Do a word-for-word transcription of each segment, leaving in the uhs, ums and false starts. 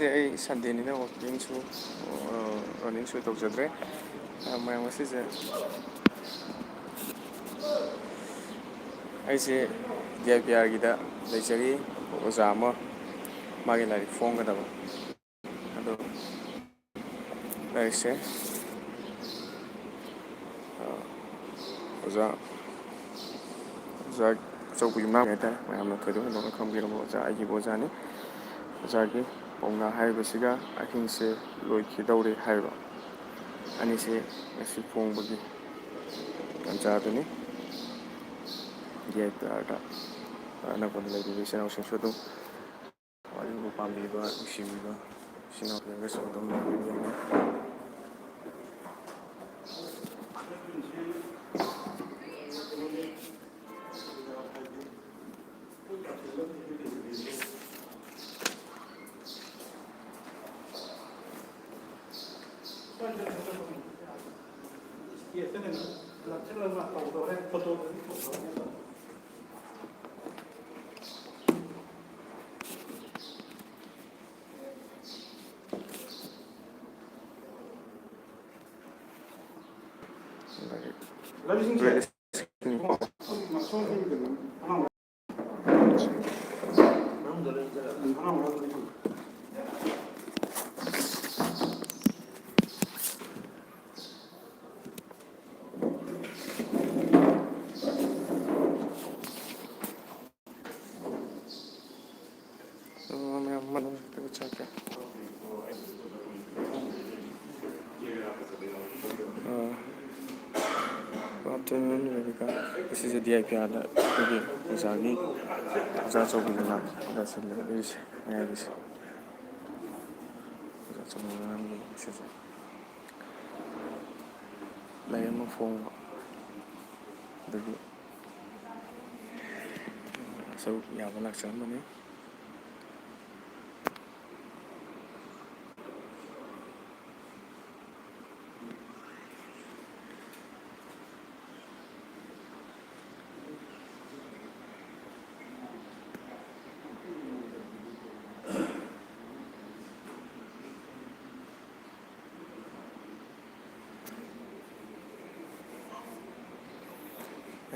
ꯑꯩ ꯁꯟꯗꯦꯅꯤꯅ ꯋꯥꯛꯀꯤꯡꯁꯨ, ꯑ, ꯔꯟꯅꯤꯡꯁꯨ ꯇꯧꯖꯗ꯭ꯔꯦ꯫ ꯑ, ꯃꯌꯥꯝ, ꯉꯁꯤꯁꯦ ꯑꯩꯁꯦ ꯗꯤ ꯑꯥꯏ ꯄꯤ ꯑꯥꯔꯒꯤꯗ ꯂꯩꯖꯔꯤ꯫ ꯑꯣꯖꯥ ꯑꯃ, ꯃꯥꯒꯤ ꯂꯥꯏꯔꯤꯛ ꯐꯣꯡꯒꯗꯕ꯫ ꯑꯗꯣ ꯂꯥꯏꯔꯤꯛꯁꯦ, ꯑ, ꯑꯣꯖꯥ, ꯑꯣꯖꯥ ꯑꯆꯧꯕ ꯌꯨꯝꯅꯥꯝ ꯍꯥꯏꯇꯥꯔꯦ, ꯃꯌꯥꯝꯅ ꯊꯣꯏꯗꯣꯛ ꯍꯦꯟꯗꯣꯛꯅ ꯈꯪꯕꯤꯔꯝꯕ ꯑꯣꯖꯥ, ꯑꯩꯒꯤꯕꯨ ꯑꯣꯖꯥꯅꯤ꯫ ꯑꯣꯖꯥꯒꯤ ꯄꯥꯎꯅꯥ ꯍꯥꯏꯔꯤꯕꯁꯤꯒ ꯑꯍꯤꯡꯁꯦ ꯂꯣꯏꯈꯤꯗꯧꯔꯦ ꯍꯥꯏꯔꯤꯕ ꯑꯅꯤꯁꯦ ꯉꯁꯤ ꯐꯣꯡꯕꯒꯤ ꯇꯥꯟꯖꯥꯗꯨꯅꯤ꯫ ꯗꯤ ꯑꯥꯏ ꯄꯤ ꯑꯥꯔꯗ ꯑꯅꯛꯄꯗ ꯂꯩꯕꯤꯕ ꯏꯆꯤꯟ ꯏꯅꯥꯎꯁꯤꯡꯁꯨ ꯑꯗꯨꯝ ꯋꯥꯔꯤꯕꯨ ꯄꯥꯝꯕꯤꯕ, ꯅꯨꯡꯁꯤꯕꯤꯕ ꯏꯆꯤꯟ ꯏꯅꯥꯎꯁꯤꯡꯒꯁꯨ ꯑꯗꯨꯝ ꯂꯩꯕꯤꯕ ꯌꯥꯏ꯫ ꯑ, ꯃꯌꯥꯝ ꯃꯅꯨꯡ ꯆꯪꯉꯛꯀꯦ꯫ ꯑ, ꯒꯨꯗ ꯑꯥꯐꯇꯔꯅꯨꯟ ꯔꯦꯕꯤꯀꯥ꯫ ꯉꯁꯤꯁꯦ ꯗꯤ ꯑꯥꯏ ꯄꯤ ꯑꯥꯔꯗ ꯑꯩꯈꯣꯏꯒꯤ ꯑꯣꯖꯥꯒꯤ, ꯑꯣꯖꯥ ꯑꯆꯧꯕꯒꯤ ꯃꯅꯥꯛꯇ ꯁꯤꯜꯂꯦ ꯑꯗꯨꯒꯤꯁꯦ, ꯃꯌꯥꯝꯒꯤꯁꯦ꯫ ꯑꯣꯖꯥ ꯑꯆꯧꯕ ꯃꯌꯥꯝꯒꯤ ꯉꯁꯤꯁꯦ ꯂꯥꯏꯔꯤꯛ ꯑꯃ ꯐꯣꯡꯕ꯫ ꯑꯗꯨꯒꯤ ꯁꯔꯨꯛ ꯌꯥꯕ ꯂꯥꯛꯆꯔꯝꯕꯅꯤ꯫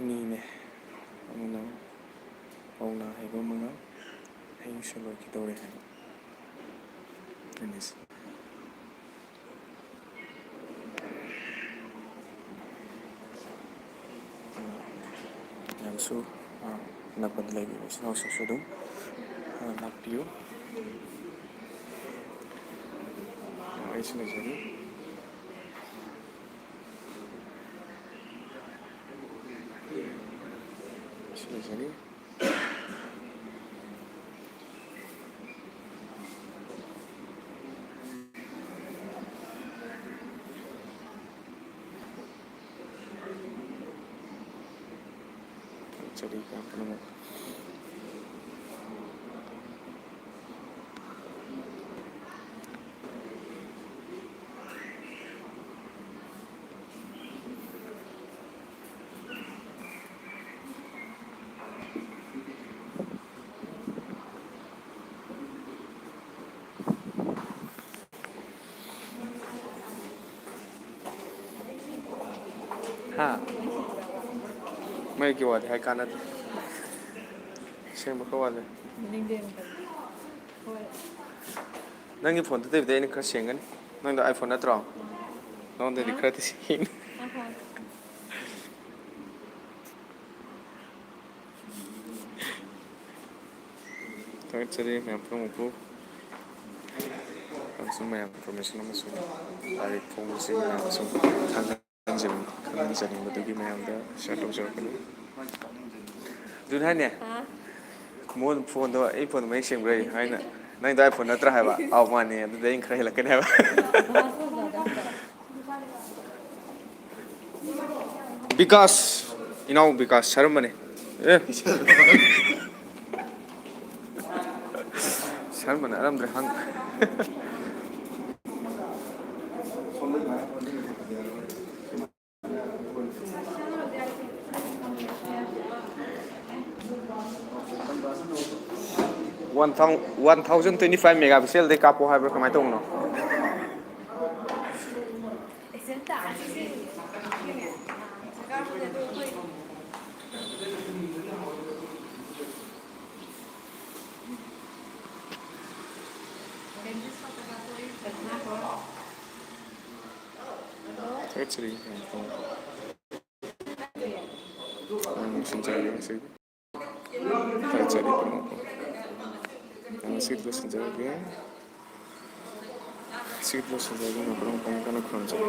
ꯑꯅꯤꯅꯦ꯫ ꯑꯃꯅ ꯄꯥꯎꯅꯥ ꯍꯥꯏꯕ ꯑꯃꯒ ꯍꯌꯦꯡꯁꯨ ꯂꯣꯏꯈꯤꯗꯧꯔꯦ ꯍꯥꯏꯕ ꯑꯅꯤꯁꯦ꯫ ꯃꯌꯥꯝꯁꯨ, ꯑ, ꯑꯅꯛꯄꯗ ꯂꯩꯕꯤꯕ ꯏꯆꯤꯟ ꯏꯅꯥꯎꯁꯤꯡꯁꯨ ꯑꯗꯨꯝ, ꯑ, ꯂꯥꯛꯄꯤꯌꯨ꯫ ꯑꯩꯁꯨ ꯂꯩꯖꯔꯤ꯫ ꯑꯩꯁꯨ ꯂꯩꯖꯔꯤ꯫ ꯆꯠꯂꯤ ꯀꯌꯥꯝ ꯀꯟꯅ ꯍꯥ? ꯃꯌꯦꯛꯀꯤ ꯋꯥꯗꯤ ꯍꯥꯏ ꯀꯥꯟꯅꯗꯦ꯫ ꯑꯁꯦꯡꯕ ꯈꯔ ꯋꯥꯠꯂꯦ꯫ ꯅꯪꯒꯤ ꯐꯣꯟꯗꯨꯗꯩꯕꯨꯗꯤ ꯑꯩꯅ ꯈꯔ ꯁꯦꯡꯒꯅꯤ꯫ ꯅꯪꯗꯣ iPhone ꯅꯠꯇ꯭ꯔꯣ? ꯅꯉꯣꯟꯗꯗꯤ ꯍꯥ? ꯈꯔꯗꯤ ꯁꯦꯡꯉꯤ꯫ ꯑꯍꯣꯏ꯫ ꯊꯥꯒꯠꯆꯔꯤ ꯃꯌꯥꯝ ꯄꯨꯝꯅꯃꯛꯄꯨ꯫ ꯑꯃꯁꯨꯡ ꯃꯌꯥꯝ information ꯑꯃꯁꯨꯡ ꯂꯥꯏꯔꯤꯛ ꯐꯣꯡꯕꯁꯤꯡ ꯃꯌꯥꯝ ꯁꯨꯝ ꯈꯪꯍꯟꯖꯅꯤꯡ-, ꯈꯪꯍꯟꯖꯅꯤꯡꯕꯗꯨꯒꯤ ꯃꯌꯥꯝꯗ share ꯇꯧꯖꯔꯛꯄꯅꯤ꯫ ꯑꯗꯨꯅ ꯍꯥꯏꯅꯦ, ꯍꯥ? ꯃꯉꯣꯟ ꯐꯣꯟꯗꯣ, ꯑꯩ ꯐꯣꯟꯗꯣ ꯃꯌꯦꯛ ꯁꯦꯡꯕ꯭ꯔꯥ ꯍꯥꯏꯅ, ꯅꯪꯗꯣ iPhone ꯅꯠꯇ꯭ꯔꯥ ꯍꯥꯏꯕ? ꯑꯥꯎ, ꯃꯥꯅꯦ꯫ ꯑꯗꯨꯗꯤ ꯑꯩꯅ ꯈꯔ ꯍꯦꯜꯂꯛꯀꯅꯤ ꯍꯥꯏꯕ꯫ ꯕꯤꯀꯥꯁ, ꯏꯅꯥꯎ ꯕꯤꯀꯥꯁ ꯁꯔꯝꯕꯅꯦ꯫ ꯑꯦ꯫ ꯁꯔꯝꯕꯅ ꯑꯔꯝꯗ꯭ꯔꯦ ꯍꯪ꯫ One thou-, one thousand twenty five megapixel ꯗꯩ ꯀꯥꯞꯄꯣ ꯍꯥꯏꯕ꯭ꯔꯥ, ꯀꯃꯥꯏꯅ ꯇꯧꯕꯅꯣ? ꯑꯦꯛꯁꯤꯗꯦꯟ ꯇꯥꯔꯗꯤ ꯁꯤ ꯁꯔꯀꯥꯔ ꯄꯨꯂꯞ ꯑꯩꯈꯣꯏ ꯊꯥꯒꯠꯆꯔꯤ ꯃꯌꯥꯝ ꯄꯨꯝꯅꯃꯛꯄꯨ꯫ ꯌꯥꯝ ꯅꯨꯡꯁꯤꯖꯔꯤ ꯉꯁꯤꯗꯤ꯫ ꯊꯥꯒꯠꯆꯔꯤ ꯄꯨꯝꯅꯃꯛꯄꯨ꯫ ꯉꯁꯤꯗꯤ ꯂꯣꯏꯁꯤꯟꯖꯔꯒꯦ꯫ ꯉꯁꯤꯗꯤ ꯂꯣꯏꯁꯤꯟꯖꯔꯒꯦ꯫ ꯃꯌꯥꯝ ꯄꯨꯝꯅꯃꯛꯄꯨ ꯑꯃꯨꯛ ꯍꯟꯅ ꯈꯨꯔꯨꯝꯖꯔꯤ꯫